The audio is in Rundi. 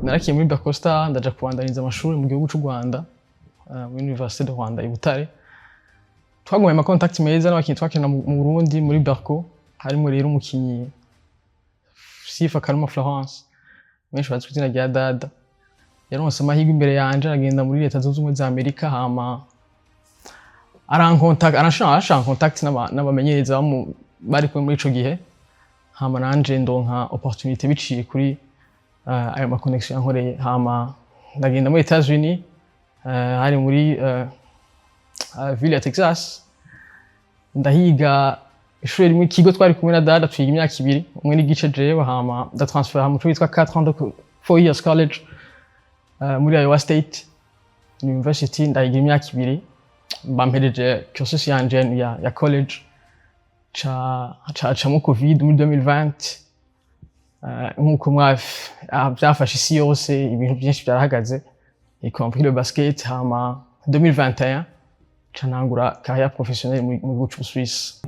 Narakiye muri Berco Star, ndaja kubandanyiriza amashuri mu gihugu c'u Rwanda, muri Université de Rwanda i Butare. Twagumanye ama contact meza n'abakinyi twakina mu Burundi muri Berco. Harimo rero umukinyi Sifa Karuma Florence, benshi bazi ku izina rya Dada. Yaronse amahirwe imbere yanje, aragenda muri Leta Zunze Ubumwe za Amerika, hama arankontak, aranshira en contact n'abamenyereza bari kumwe muri ico gihe. Hama nanje ndonka opportunité biciye kuri ayo ma connection yankoreye. Hama ndagenda muri Etats-Unis, hari muri ville ya Texas. Ndahiga ishuri rimwe, ikigo twari kumwe na Dada, twiga imyaka 2 umwe n'igice jewe. Hama ndatransfera mu co bitwa 4 ans de 4 years college muri Iowa State University. Ndahiga imyaka 2, bampereje cursus yanje ya college. Ca camo Covid muri 2020. Nkuko byafashe isi yose, ibintu byinshi byarahagaze, y compris le basket. Hama 2021 ca ntangura carrière professionnelle mu gihugu c'Ubusuwisi.